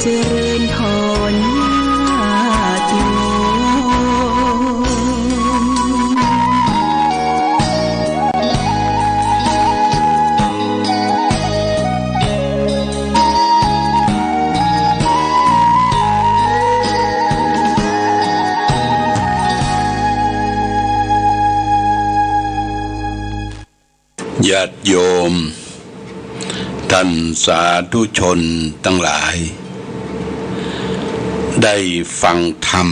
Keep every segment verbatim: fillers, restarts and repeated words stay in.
เจริญพรญาติโยม ญาติโยม ท่านสาธุชนทั้งหลาย ได้ฟังธรรม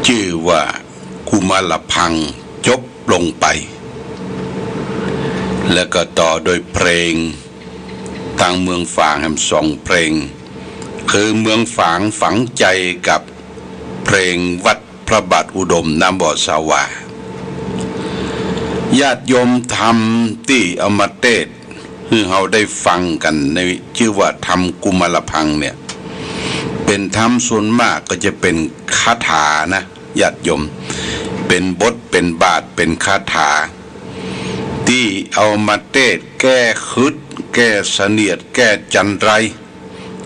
ชื่อว่ากุมารพังจบลงไป แล้วก็ต่อโดยเพลง ทางเมืองฝางแหมสองเพลง คือเมืองฝางฝังใจกับเพลงวัด พระบาทอุดมน้ำบ่อสาวา ญาติโยม ธรรมตี้เอามาเตศน์หื้อเฮาได้ฟังกั๋นนี้ จื้อว่าธรรมกุมารพังเนี่ย เป๋นธรรมส่วนมากก็จะเป๋นคาถานะ ญาติโยม เป๋นบท เป๋นบาท เป๋นคาถา ตี้เอามาเตศน์แก้ขึด แก้เสนียด แก้จัญไร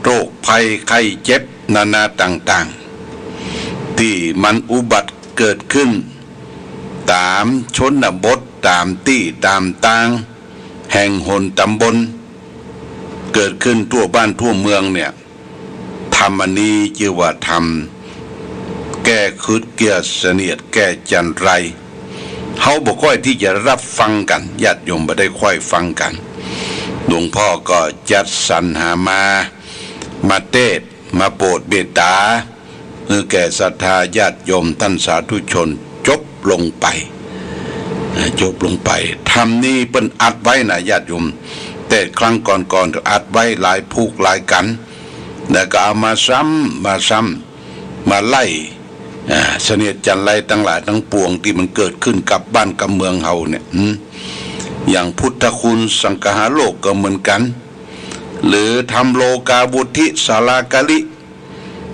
โรคภัยไข้เจ็บนานาต่างๆ ตี้มันอุบัติเกิดขึ้น ต๋ามชนบท ต๋ามตี้ต๋ามตาง แห่งหนต๋ำบล เกิดขึ้นทั่วบ้านทั่วเมืองเนี่ย ธรรมอันนี้จื้อว่าธรรมแก้ขึด แก้เสนียด แก้จัญไร เฮาบ่ค่อยตี้จะรับฟังกั๋น ญาติโยมบ่ได้ค่อยฟังกั๋น หลวงพ่อก็จัดสรรหามา มาเตศน์ มาโปรดเมตต๋า หื้อแก่ศรัทธาญาติโยมท่านสาธุชนจบลงไป อ่า จบลงไป ธรรมนี้เปิ้นอัดไว้นะญาติโยม แต่ครั้งก่อนๆ อัดไว้หลายผูกหลายกั๋น แล้วก็เอามาซ้ำ มาซ้ำ มาไล่ อ่า เสนียดจัญไรตังหลายตังปวงตี้มันเกิดขึ้นกับบ้านกับเมืองเฮาเนี่ย หืม อย่างพุทธคุณ สังคหาโลกก็เหมือนกั๋น หรือธรรมโลกาวุฒิ สาลาการิ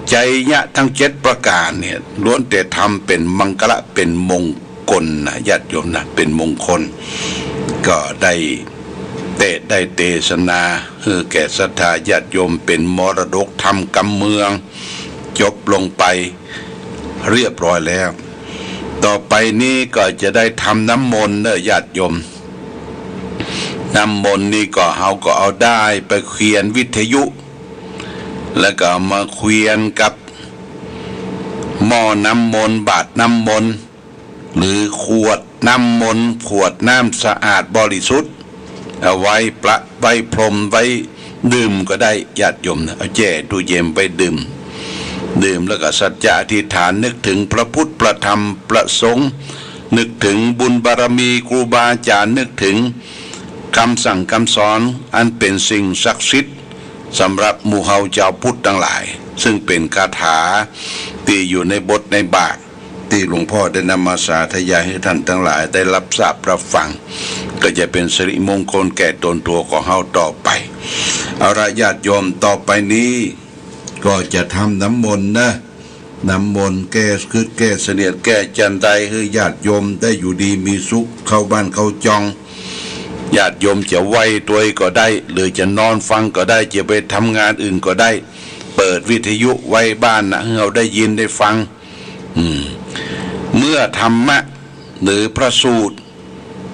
ไจยะตังเจ็ดประก๋านเนี่ย ล้วนแต่ธรรมเป๋นมังคละ เป๋นมงคลนะ ญาติโยมนะ เป๋นมงคล ก็ได้เตศน์ ได้เตสนา หื้อแก่ศรัทธาญาติโยม เป๋นมรดกธรรมกำเมือง จบลงไปเรียบร้อยแล้ว ต่อไปนี้ก็จะได้ทำน้ำมนต์เน่อญาติโยม น้ำมนต์นี่ก็ เฮาก็เอาด้ายไปเขียนวิทยุ แล้วก็เอามาเขียนกับหม้อน้ำมนต์ บาตรน้ำมนต์ หรือขวดน้ำมนต์ ขวดน้ำสะอาดบริสุทธิ์ เอาไว้ประ ไว้พรม ไว้ดื่มก็ได้ ญาติโยมนะ เอาแช่ตู้เย็นไว้ดื่ม ดื่มแล้วก็สัจจะอธิษฐาน นึกถึงพระพุทธ พระธรรม พระสงฆ์ นึกถึงบุญบารมีครูบาอาจารย์ นึกถึงคำสั่งคำสอน อันเป๋นสิ่งศักดิ์สิทธิ์ สำหรับหมู่เฮาจาวพุทธตังหลาย ซึ่งเป๋นคาถาตี้อยู่ในบทในบาท ตี้หลวงพ่อได้นำมาสาธยายหื้อท่านตังหลายได้รับทราบรับฟัง ก็จะเป๋นสิริมงคลแก่ตนตัวของเฮาต่อไป เอาละญาติโยม ต่อไปนี้ก็จะทำน้ำมนต์นะ น้ำมนต์แก้ขึดแก้เสนียดแก้จัญไร หื้อญาติโยมได้อยู่ดีมีสุข เข้าบ้านเข้าจอง ญาติโยมจะไหว้ตวยก็ได้ หรือจะนอนฟังก็ได้ จะไปทำงานอื่นก็ได้ เปิดวิทยุไว้บ้านนะ หื้อเฮาได้ยินได้ฟัง อืม เมื่อธรรมะหรือพระสูตร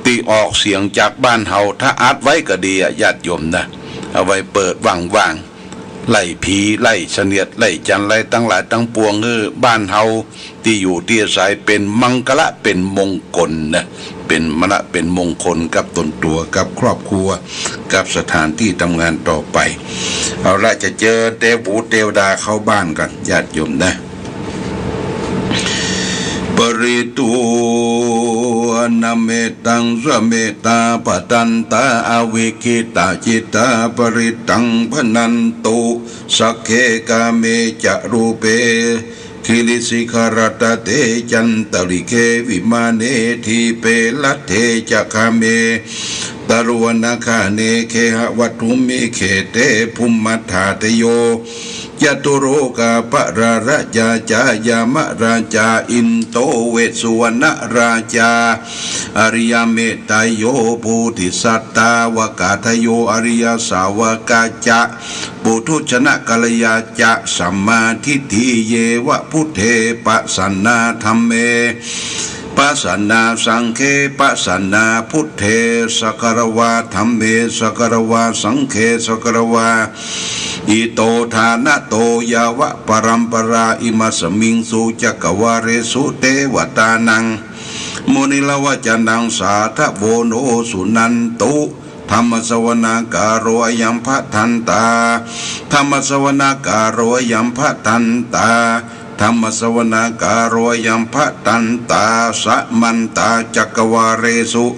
ตี้ออกเสียงจากบ้านเฮา ถ้าอัดไว้ก็ดีอะ ญาติโยมนะ เอาไว้เปิดว่างๆ ไล่ผี ไล่เสนียด ไล่จัญไรตังหลายตังปวง หื้อบ้านเฮาตี้อยู่ตี้อาศัยเป๋นมังคละ เป๋นมงคลนะ เป๋นมงคละ เป๋นมงคลกับตนตัว กับครอบครัว กับสถานตี้ทำงานต่อไป เอาละ จะเจิญเตวหูเตวดาเข้าบ้านกั๋น ญาติโยมนะ Parittena mettaṃ samettā bhadantā avikkhittacittā parittaṃ bhaṇantu. Sagge kāme ca rūpe girisikharataṭe cantalikkhe vimāne dīpe raṭṭhe ca gāme taruvanagahane gehavatthumhi khette bhummarajo catulokapālaraññā ca yamarājā indo vessuvanarājā ariyametteyyo bodhisattāvakādayo ariyasāvakā ca puthujjanakalyā ca sammādiṭṭhi. Ye ca buddhe pasannā dhamme pasannā saṅghe pasannā buddhe sagāravā dhamme sagāravā saṅghe sagāravā ito ṭhānato yāva paramparā imasmiṃ su cakkavāḷesu devatānaṃ muniravacanaṃ sādhavo no suṇantu. Dhammassavanakālo ayam bhadantā. Dhammassavanakālo ayam bhadantā. Dhammassavanakālo ayam bhadantā. Samantā cakkavāḷesu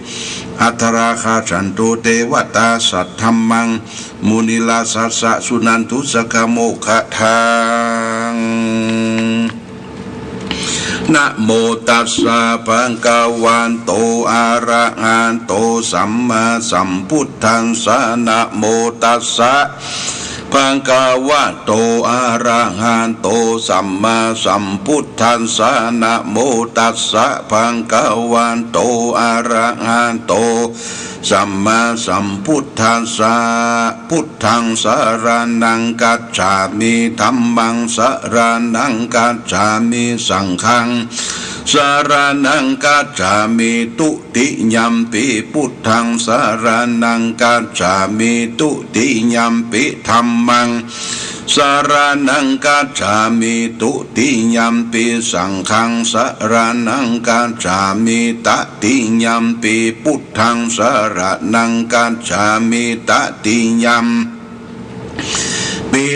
atrāgacchantu devatā saddhammaṃ munirājassa suṇantu saggamokkhadaṃ. Namo tassa bhagavato arahato sammāsambuddhassa. Namo tassa bhagavato arahato sammāsambuddhassa. Namo tassa bhagavato arahato sammāsambuddhassa. Buddhaṃ saraṇaṃ gacchāmi. Dhammaṃ saraṇaṃ gacchāmi. Saṅghaṃ saraṇaṃ gacchāmi. Dutiyampi buddhaṃ saraṇaṃ gacchāmi. Dutiyampi dhammaṃ saraṇaṃ gacchāmi. Dutiyampi saṅghaṃ saraṇaṃ gacchāmi. Tatiyampi buddhaṃ saraṇaṃ gacchāmi. Tatiyampi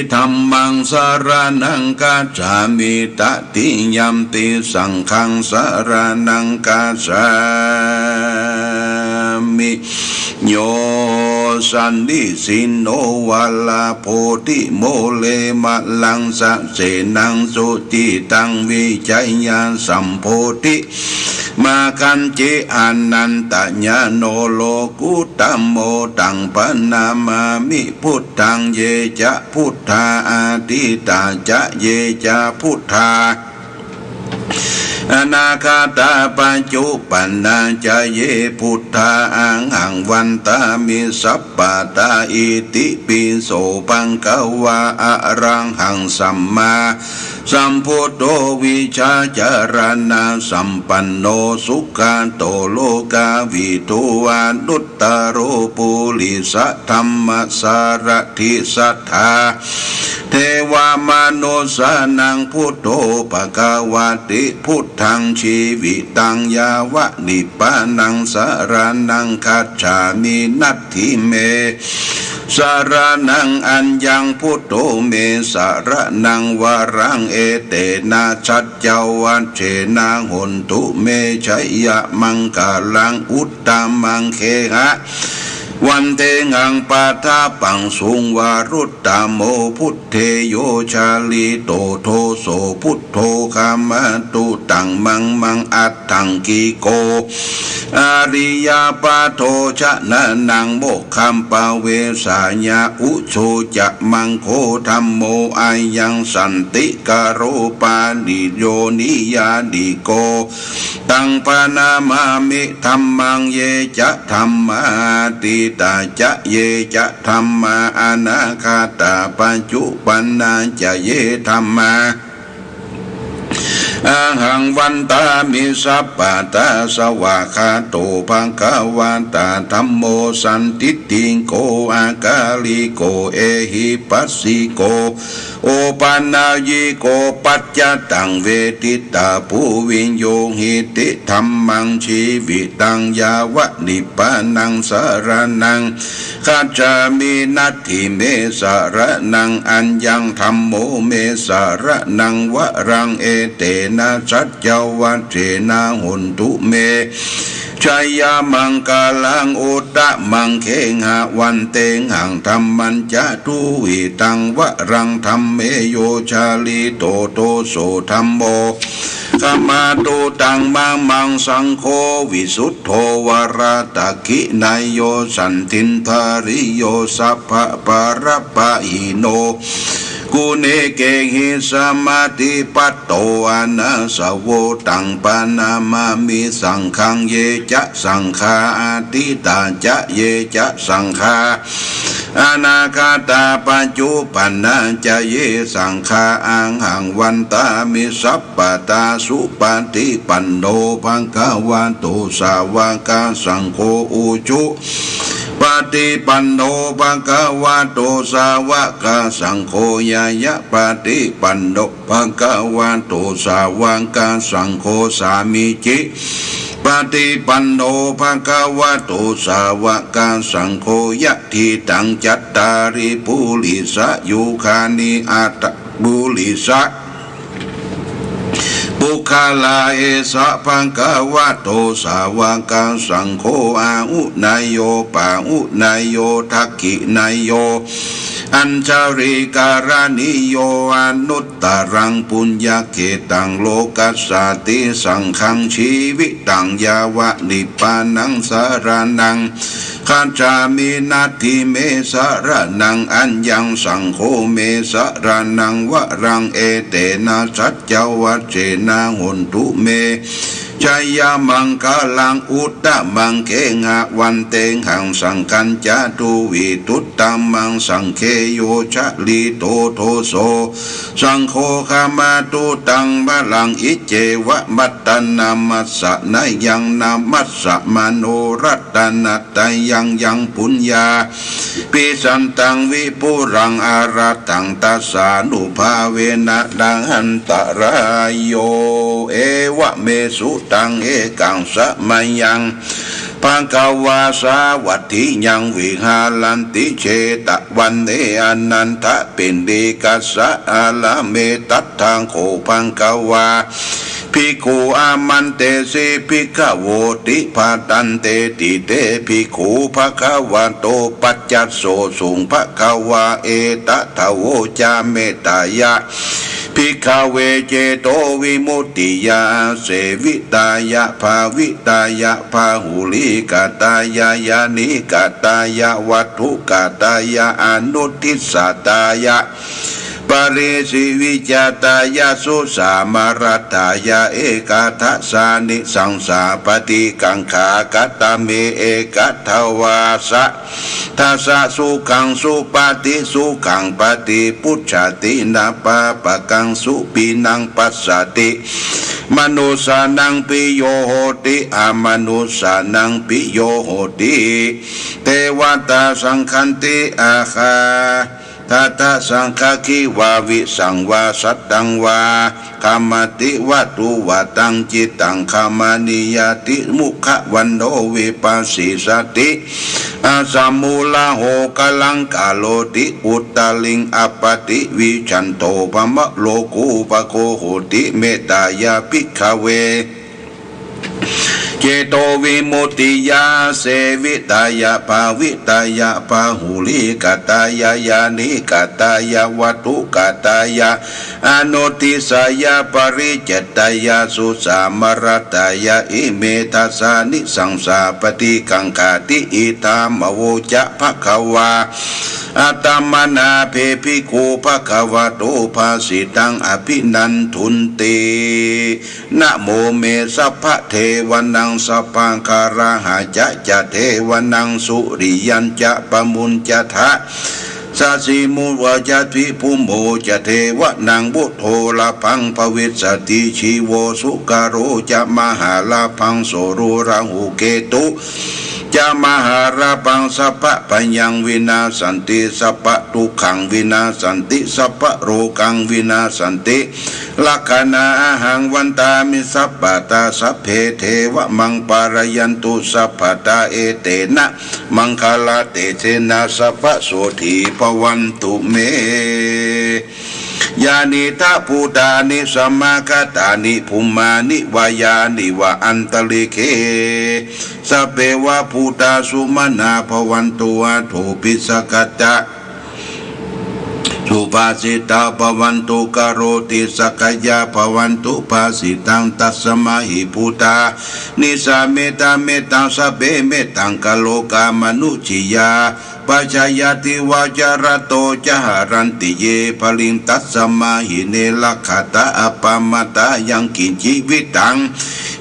dhammaṃ saraṇaṃ gacchāmi. Tatiyampi saṅghaṃ saraṇaṃ gacchāmi. Yo sannisinno varabodhimūle, māraṃ sasenaṃ sojitaṃ, vijeyya sambodhimāgacchi, anantañāṇo lokuttamo. Taṃ paṇamāmi buddhaṃ. Ye ca buddhā atītā ca, ye ca buddhā anāgatā, paccuppannā ca ye buddhā, ahaṃ vandāmi sabbadā. Itipi so bhagavā arahaṃ sammāsambuddho, vijjācaraṇasampanno sugato lokavidū, anuttaro purisadammasārathi satthā devamanussānaṃ buddho bhagavāti. Buddhaṃ jīvitaṃ yāva nibbānaṃ saraṇaṃ gacchāmi. Natthi me saraṇaṃ aññaṃ, buddho me saraṇaṃ varaṃ, etena saccavajjena hontu me jayamaṅgalaṃ. Uttamaṅgehā vandehaṃ pādapaṃsuṃ, varuttamo buddhe yo jalito doso, buddho khamatu taṃ mamaṃ. Aṭṭhaṅgiko ariyapatho janānaṃ mokkhaṃ paveccháya, ujū ca maṅgo dhammo ayaṃ santikaro pariyonisāyiko. Taṃ paṇamāmi dhammaṃ. Ye ca dhammā atītā ca, ye ca dhammā anāgatā, paccuppannā ca ye dhammā, ahaṃ vandāmi sabbadā. Svākkhāto bhagavatā dhammo, sandiṭṭhiko akāliko ehipassiko, opanayiko paccattaṃ veditabbo viññūhīti. Dhammaṃ jīvitaṃ yāva nibbānaṃ saraṇaṃ gacchāmi. Natthi me saraṇaṃ aññaṃ, dhammo me saraṇaṃ varaṃ, etena saccavajjena hontu me jayamaṅgalaṃ. Uttamaṅgehā vandehaṃ dhammañca duvidhaṃ varaṃ, dhamme yo jalito doso, dhammo khamatu taṃ mamaṃ. Saṅgho visuddho varadakkhiṇeyyo, santindriyo sabbapāṇabhāsino, guṇekehi samādhipatto, anāsavo taṃ paṇamāmi saṅghaṃ. Ye ca saṅghā atītā ca, ye ca saṅghā anāgatā paccuppannā ca ye saṅghā ahaṃ vandāmi sabbadā. Supaṭipanno bhagavato sāvakasaṅgho, ujupaṭipanno bhagavato sāvakasaṅgho, ñāyapaṭipanno bhagavato sāvakasaṅgho, sāmīcipaṭipanno bhagavato sāvakasaṅgho, yadidaṃ cattāri purisayugāni aṭṭha purisapuggalā, esa bhagavato sāvakasaṅgho, āhuneyyo pāhuneyyo dakkhiṇeyyo añjalikaraṇīyo, anuttaraṃ puññakkhettaṃ lokassāti. Saṅghaṃ jīvitaṃ yāva nibbānaṃ saraṇaṃ gacchāmi. Natthi me saraṇaṃ aññaṃ, saṅgho me saraṇaṃ varaṃ, etena saccavajjena hotu me jayamaṅgalaṃ. Uttamaṅgehaṃ vandehaṃ saṅghañca duvidhuttamaṃ, saṅghe yo jalito doso saṅgho khamatu taṃ balaṃ. Iccevamattanamassa nayaṃ namassamāno ratanattayaṃ yaṃ puññābhisantaṃ vipulaṃ arahaṃ, tassānubhāvena nānantarāyo. Evaṃ me sutaṃ. Ekaṃ samayaṃ bhagavā sāvatthiyaṃ viharati jetavane anantapindikassa ārāme. Tatra kho bhagavā bhikkhū āmantesi bhikkhavoti. Bhadanteti te bhikkhū bhagavato paccassosuṃ. Bhagavā etadavoca: Mettāya bhikkhave cetovimuttiyā āsevitāya bhāvitāya bahulīkatāya yānīkatāya vatthukatāya anuddissatāya parisivijjhitāya susamāraddhāya ekādasānisaṃsā paṭikaṅkhā. Katame ekadvāsa dasa sukhaṃ supati, sukhaṃ paṭibujjhati, na pāpakaṃ supinaṃ passati, manussānaṃ piyo hoti, amanussānaṃ piyo hoti. Devatā saṅghanti, aggaṭṭhā saṅghanti vā, visaṃ vā sattaṃ vā khamati, vā tuvaṭaṃ cittaṃ khamanīyāti, mukhavaṇṇo vippasīdati, asamūḷho kālaṃ karoti, uttariṃ appaṭivijjhanto brahmalokūpago hoti. Mettāya bhikkhave cetovimuttiyā āsevitāya bhāvitāya bahulīkatāya yānīkatāya vatthukatāya anuddissāya paricitāya susamāraddhāya ime dasānisaṃsā paṭikaṅkhāti. Idamavoca bhagavā. Attamanā te bhikkhū bhagavato bhāsitaṃ abhinandunti. Namo me sabbadevanāṃ sabbaṃ garahacca devanāṃ suriyañca pamuñcatha sasimo ca vibhumo ca devanāṃ buddho lābhaṃ bhavissati. Jīvo sukaro ca mahālābhaṃ solo rāhu ketu ca mahālābhaṃ. Sabbabhayaṃ vinassanti sabbadukkhaṃ vinassanti sabbarogaṃ vinassanti. Rakkhaṇā ahaṃ vandāmi sabbadā sabbe devā maṃ pālayantu sabbadā. Etena maṅgalatejena sabbasotthī bhavantu me. Yānīdha bhūtāni samāgatāni bhummāni vā yāni va antalikkhe sabbeva bhūtā sumanā bhavantu athopi sakkacca subhāsitā bhavantu karoti sakkayā bhavantu bhāsitaṃ. Tasmā hi bhūtāni sametaṃ mettaṃ sabbe mettaṃ karotha mānusiyā pajāya divā ca ratto ca haranti ye baliṃ, tasmā hi ne rakkhatha appamattā. Yaṅkiñci vittaṃ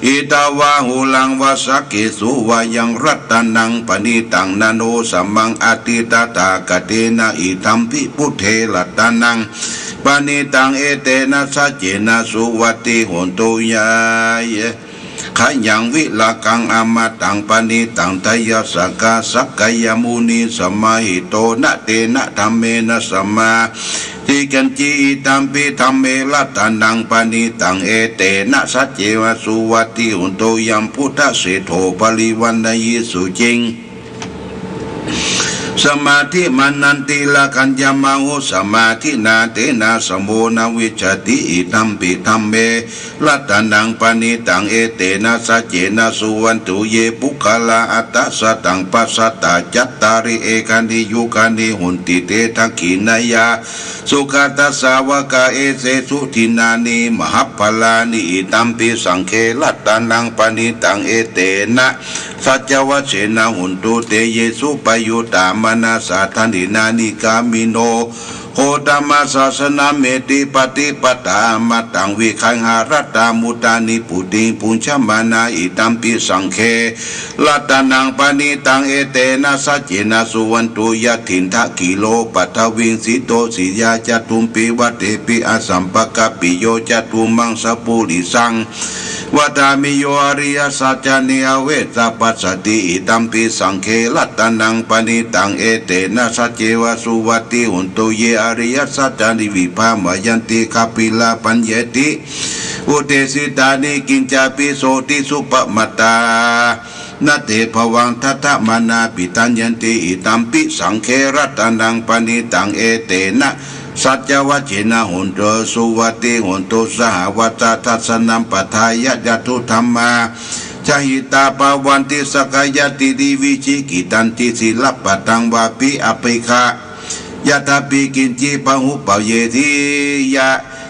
idha vā huraṃ vā saggesu vā yaṃ ratanaṃ paṇītaṃ, na no samaṃ atthi tathāgatena, idampi buddhe ratanaṃ paṇītaṃ, etena saccena suvatthi hotu. Yā khayaṃ virāgaṃ amataṃ paṇītaṃ, tayajjhagā sakyamunī samāhito, na tena dhammena samatthi kiñci, idampi dhamme ratanaṃ paṇītaṃ, etena saccena suvatthi hotu. Yambuddhaseṭṭho parivaṇṇayī suciṃ, samādhimānanti rāgañca mahesā, samādhinā tena samo na vijjati, idampi dhamme ratanaṃ paṇītaṃ, etena saccena suvatthi hotu. Ye puggalā aṭṭha sataṃ pasatthā, cattāri ekāri yugāni honti, te dakkhiṇeyyā sugatassa sāvakā, etesu dinnāni mahapphalāni, idampi saṅghe ratanaṃ paṇītaṃ, etena saccavajjena hontu te, ye suppayuttā manasā daḷhena, nikkāmino gotamasāsanamhi, paṭipadā amataṃ vigayha, laddhā mudhā nibbutiṃ bhuñjamānā, idampi saṅghe ratanaṃ paṇītaṃ, etena saccena suvatthi hotu. Yathindakhīlo paṭhaviṃ sito siyā, catubbhi vātehi asampakampiyo, tathūpamaṃ sappurisaṃ vadāmi, yo ariyasaccāni avecca passati, idampi saṅghe ratanaṃ paṇītaṃ, etena saccena suvatthi hotu. Ye ariyasaccāni vibhāvayanti, gabbhīrapaññentīti uddesitā, kiñcāpi sotthi suppamattā, na te bhavaṃ tattha mā nābhiṭhāyanti, idampi saṅghe ratanaṃ paṇītaṃ, etena saccavajjena hontu suvatthi hotu. Sahāvassa dassanaṃ padakkhiṇaṃ, yathāyampadāni hitāni bhavanti, saṅghāhi ṭhāti vicikkhittanti, sīlabbataṃ vāpi appaṭivattiyathāpi, kiñci pahūpayesi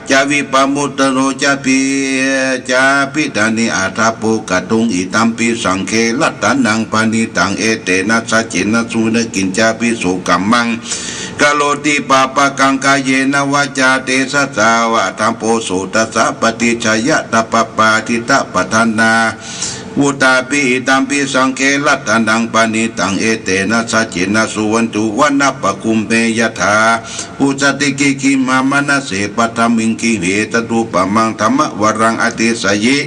ca vippamuttano, cābhikkhamānāni attabhū kātuṃ, idampi saṅghe ratanaṃ paṇītaṃ, etena saccena suvatthi hotu. Kiñcāpi so kammaṃ karoti pāpakaṃ, kāyena vācāyā cetasā vā, taṃ payāpajjena paṭiccheyya, taṃ pāpaggahaṃ paṭiggaṇhāmi, vuṭṭhāmi, idampi saṅghe ratanaṃ paṇītaṃ, etena saccena suvatthi hotu. Vanappagumbe yathā phussitagge gimhā, manase paṭhaviṃ gimhe, tathūpamaṃ dhammavaraṃ atisayi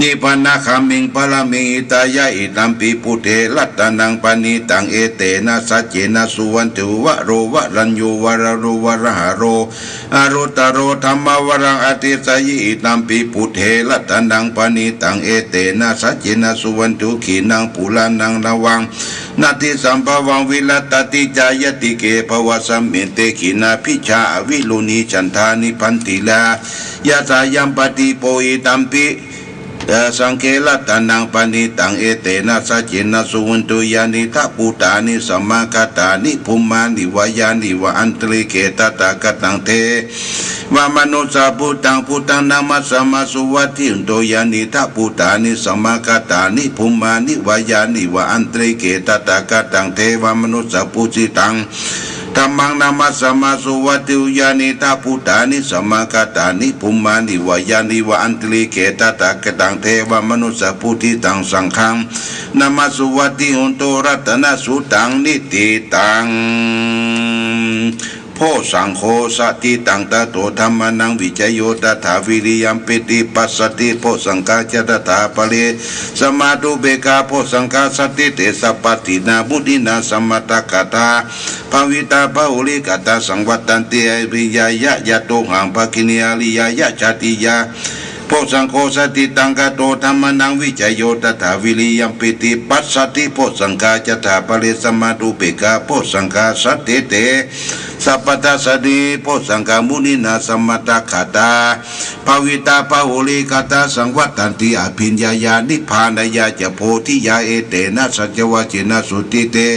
nibbānagāmiṃ paṭhaviṃ hitāya, idampi buddhe ratanaṃ paṇītaṃ, etena saccena suvatthi hotu. Varo varaññū varado varāharo, anuttaro dhammavaraṃ atisayi, idampi buddhe ratanaṃ paṇītaṃ, etena saccena suvatthi hotu. Khīṇaṃ purāṇaṃ navaṃ natthi sambhavaṃ, virattacittāyatike bhavasmiṃ, te khīṇabījā avirūḷhichandā, nibbanti nānāviddhāni bhadrāni, yathāyampadīpo, idampi saṅghe ratanaṃ paṇītaṃ, etena saccena suvatthi hotu. Yānīdha bhūtāni samāgatāni, bhummāni vā yāni va antalikkhe, tathāgataṃ devamanussapūjaṃ, buddhaṃ namassāma suvatthi hotu. Yānīdha bhūtāni samāgatāni, bhummāni vā yāni va antalikkhe, tathāgataṃ devamanussapūjitaṃ, dhammaṃ namassāma suvatthi hotu. Yānīdha bhūtāni samāgatāni, bhummāni vā yāni va antalikkhe, tathāgataṃ devamanussapūjitaṃ, saṅghaṃ namassāma suvatthi hotu. Ratanasuttaṃ niṭṭhitaṃ, bojjhaṅgo saṇṭhitaṃ, tato dhammānaṃ vicayo tathā, vīriyampīti passaddhi bojjhaṅgā ca tathāpare, samādhupekkhabojjhaṅgā, sattete sabbadhinā muninā sammadakkhātā, bhāvitā bahulīkatā, saṃvattanti abhiññāya. Yatohaṃ bhagini ariyā jātiyā, bojjhaṅgo saṇṭhitaṃ, tato dhammānaṃ vicayo tathā, vīriyampīti passaddhi bojjhaṅgā ca tathāpare, samādhupekkhabojjhaṅgā, sattete sabbadassanebojjhaṅgamuninā sammadakkhātā bhāvitā bahulīkatā saṃvattanti abhiññāya nibbānāya ca bodhiyā. Etena saccavajjena sotthi te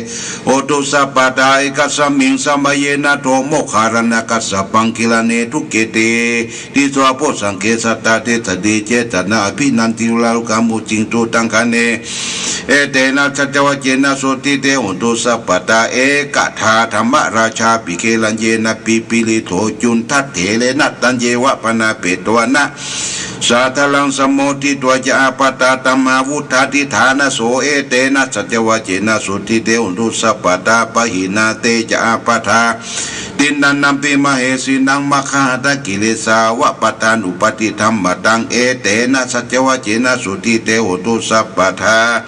hotu sabbadā. Ekasmiṃ samaye nātho moggallānaṃ kassapaṃ gilāne dukkhite disvā bojjhaṅge satta desayi cetayaṃ abhinanditvā rogā mucciṃsu taṅkhaṇe. Etena saccavajjena sotthi te hotu sabbadā. Ekadā dhammarājāpi gelaññenābhipīḷito cundattherena taññeva bhaṇāpetvāna sādaraṃ sammoditvā ca ābādhā tamhā vuṭṭhāsi ṭhānaso. Etena saccavajjena sotthi te hotu sabbadā. Pahīnā te ca ābādhā tiṇṇannampi mahesinaṃ maggāhatakilesāva pattānuppattidhammataṃ. Etena saccavajjena sotthi te hotu sabbadā.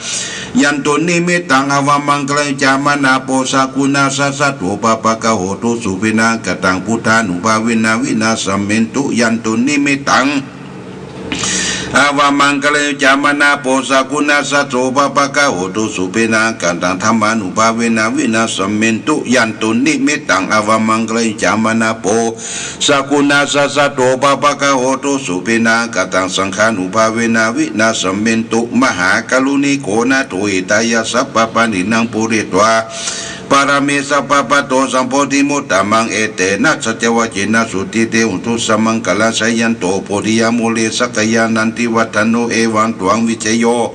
Yandunnimittaṃ avamaṅgalañca manāpo sakuṇassa saddo pāpaggaho dussupinaṃ akantaṃ buddhānubhāvena vināsamentu. Yandunnimittaṃ avamaṅgalañca manāpo sakuṇassa saddo pāpaggaho dussupinaṃ akantaṃ dhammānubhāvena vināsamentu. Yandunnimittaṃ avamaṅgalañca manāpo sakuṇassa saddo pāpaggaho dussupinaṃ akantaṃ saṅghānubhāvena vināsamentu. Mahākāruṇiko nātho hitāya sabbapāṇinaṃ pūretvā pāramī sabbā patto sambodhimuttamaṃ. Etena saccavajjena sotthi te hotu sabbaṃ kallaṃ. Jayanto bodhiyā mūle sakyānaṃ nandivaḍḍhano evaṃ tvaṃ vijayo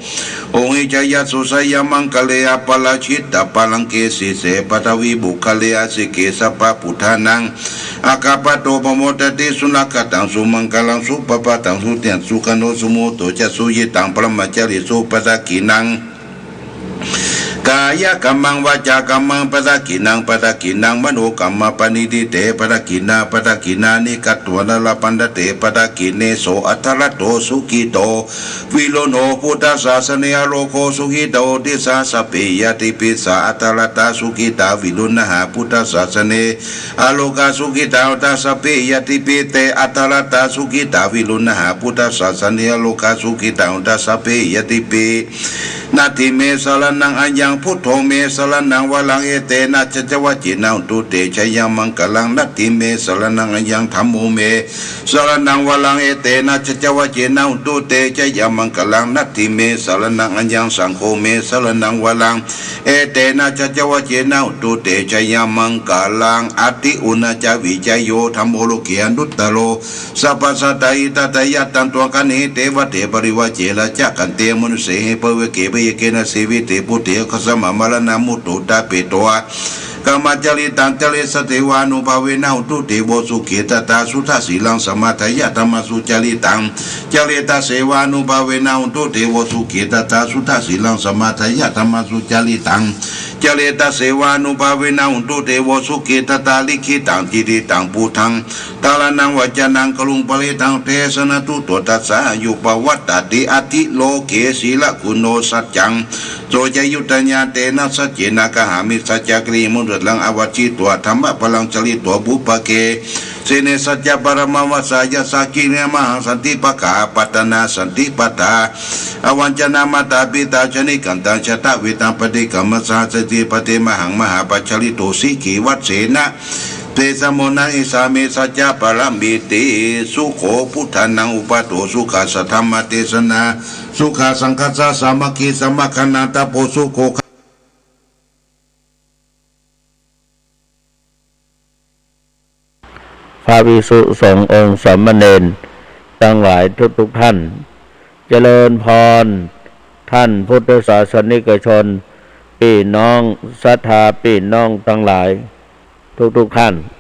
hohi jayassu jayamaṅgale aparājitapallaṅke sīse paṭhavipokkhare asike sabbabuddhānaṃ aggappatto pamodati. Sunakkhattaṃ sumaṅgalaṃ supabhātaṃ suhuṭṭhitaṃ sukhaṇo sumuhutto ca suyiṭṭhaṃ brahmacārisu padakkhiṇaṃ kāyakammaṃ vācākammaṃ padakkhiṇaṃ padakkhiṇaṃ manokammaṃ paṇidhī te padakkhiṇā padakkhiṇāni katvāna labhantatthe padakkhiṇe. So atthaladdho sukhito viruḷho buddhasāsane arogo sukhitā hoti saha sabbehi ñātibhi. Sā atthaladdhā sukhitā viruḷhā buddhasāsane arogā sukhitā hotha sabbehi ñātibhi. Te atthaladdhā sukhitā viruḷhā buddhasāsane arogā sukhitā hotha sabbehi ñātibhi. Natthi me saraṇaṃ aññaṃ buddho me saraṇaṃ varaṃ. Etena saccavajjena hotu te jayamaṅgalaṃ. Natthi me saraṇaṃ aññaṃ dhammo me saraṇaṃ varaṃ. Etena saccavajjena hotu te jayamaṅgalaṃ. Natthi me saraṇaṃ aññaṃ saṅgho me saraṇaṃ varaṃ. Etena saccavajjena hotu te jayamaṅgalaṃ. Atthi uṇhisañca vijayo dhammo loke anuttaro sabbasattahitatthāya ñātaṃ dukkhāhanti devate parivajje rājakaṅkhe manussānaṃ paveke pāyake na sevete buddhe. Ākasaṃ maraṇaṃ mutto ṭhapetvā kammacaritaṃ caretasevānubhāvena hotu devo sukhī. Tathā suddhasīlaṃ samādāya dhammaṃ sucaritaṃ caretasevānubhāvena hotu devo sukhī. Tathā suddhasīlaṃ samādāya dhammaṃ sucaritaṃ caretasevānubhāvena hotu devo sukhī. Tathā likkhitaṃ cintitaṃ pūthaṃ dhāraṇaṃ vācanaṃ garuṃ parittaṃ desanatthu todasāyuṃ pavaḍḍhati. Atthi loke sīlaguṇo saccaṃ soceyuttā ñātena saccena kāhāmi saccakiriyamanussaraṃ. Āvajjitvā dhammabalaṃ charitvā pubbake sīhne saccabalamavassāya sakkiriyamahaṃ santi pakkhā apattanā santi pattā avañcanā mātā pitā ca nikkhantā jātaveda paṭikkama saha sacce paṭimahaṃ mahāpajjalito sikhī vassena desamona esā me saccabalamīti. Sukho buddhānaṃ uppādo sukhā saddhammadesanā sukhā saṅghassa sāmaggī samaggānaṃ tapo sukho. พระภิกษุสงฆ์องค์สามเณรทั้งหลายทุกๆท่าน เจริญพร ท่านพุทธศาสนิกชน พี่น้องศรัทธาพี่น้องทั้งหลายทุกๆท่าน